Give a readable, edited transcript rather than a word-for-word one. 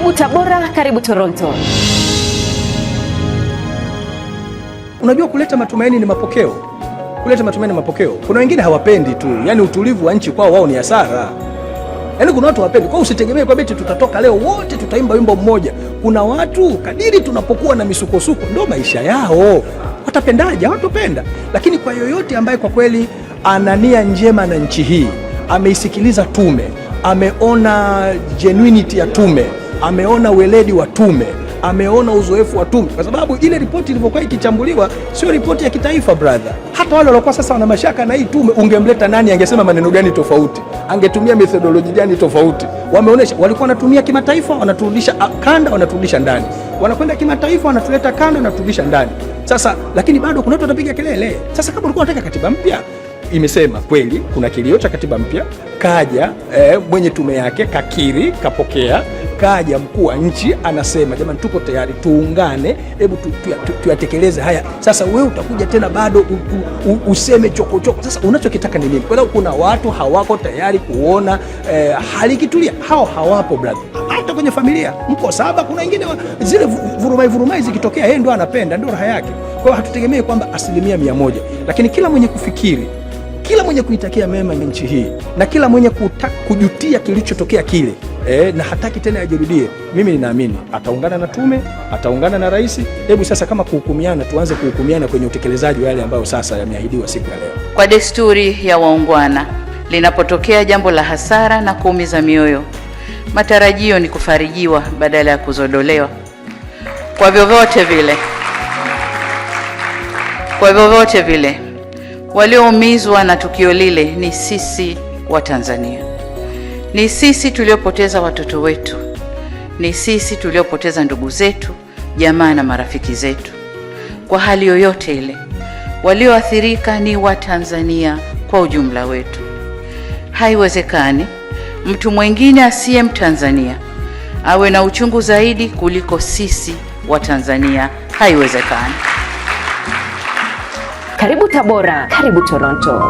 Karibu Tabora, karibu Toronto. Unajua, kuleta matumaini ni mapokeo. Kuleta matumaini ni mapokeo. Kuna wengine hawapendi tu, yaani utulivu wa nchi kwao wao ni hasara. Yaani kuna watu hawapendi. Kwa hiyo usitegemee kwamba eti tutatoka leo wote tutaimba wimbo mmoja. Kuna watu kadiri tunapokuwa na misukosuko ndo maisha yao. Watapendaje? Hawatopenda. Lakini kwa yoyote ambaye kwa kweli ana nia njema na nchi hii, ameisikiliza tume, ameona genuinity ya tume, ameona weledi wa tume, ameona uzoefu wa tume, kwa sababu ile ripoti ilivyokuwa ikichambuliwa sio ripoti ya kitaifa, brother. Hata wale waliokuwa sasa wana mashaka na hii tume, ungemleta nani angesema maneno gani tofauti, angetumia methodology gani tofauti? Wameonyesha walikuwa wanatumia kimataifa, wanaturudisha kanda, wanaturudisha ndani, wanakwenda kimataifa, wanatuleta kanda, wanaturudisha ndani. Sasa lakini bado kuna watu watapiga kelele. Sasa kama ulikuwa unataka katiba mpya, imesema kweli kuna kilio cha katiba mpya. Kaja mwenye tume yake kakiri, kapokea. Kaja mkuu wa nchi anasema jamani, tuko tayari, tuungane, hebu tuyatekeleze haya. Sasa wewe utakuja tena bado useme chokochoko. Sasa unachokitaka ni nini? Kwa sababu kuna watu hawako tayari kuona hali ikitulia. Hao hawapo, brother. Hata kwenye familia mko saba, kuna wengine zile vurumai vurumai zikitokea, yeye ndo anapenda, ndio raha yake. Kwa hiyo hatutegemei kwamba 100%, lakini kila mwenye kufikiri, kila mwenye kuitakia mema nchi hii na kila mwenye kujutia kilichotokea kile na hataki tena yajirudie, mimi ninaamini ataungana na tume, ataungana na rais. Hebu sasa kama kuhukumiana, tuanze kuhukumiana kwenye utekelezaji wa yale ambayo sasa yameahidiwa siku ya leo. Kwa desturi ya waungwana, linapotokea jambo la hasara na kuumiza mioyo, matarajio ni kufarijiwa badala ya kuzodolewa. Kwa vyovyote vile, walioumizwa na tukio lile ni sisi wa Tanzania. Ni sisi tuliopoteza watoto wetu, ni sisi tuliopoteza ndugu zetu, jamaa na marafiki zetu. Kwa hali yoyote ile, walioathirika ni Watanzania kwa ujumla wetu. Haiwezekani mtu mwingine asiye Mtanzania awe na uchungu zaidi kuliko sisi Watanzania. Haiwezekani. Karibu Tabora, karibu Toronto.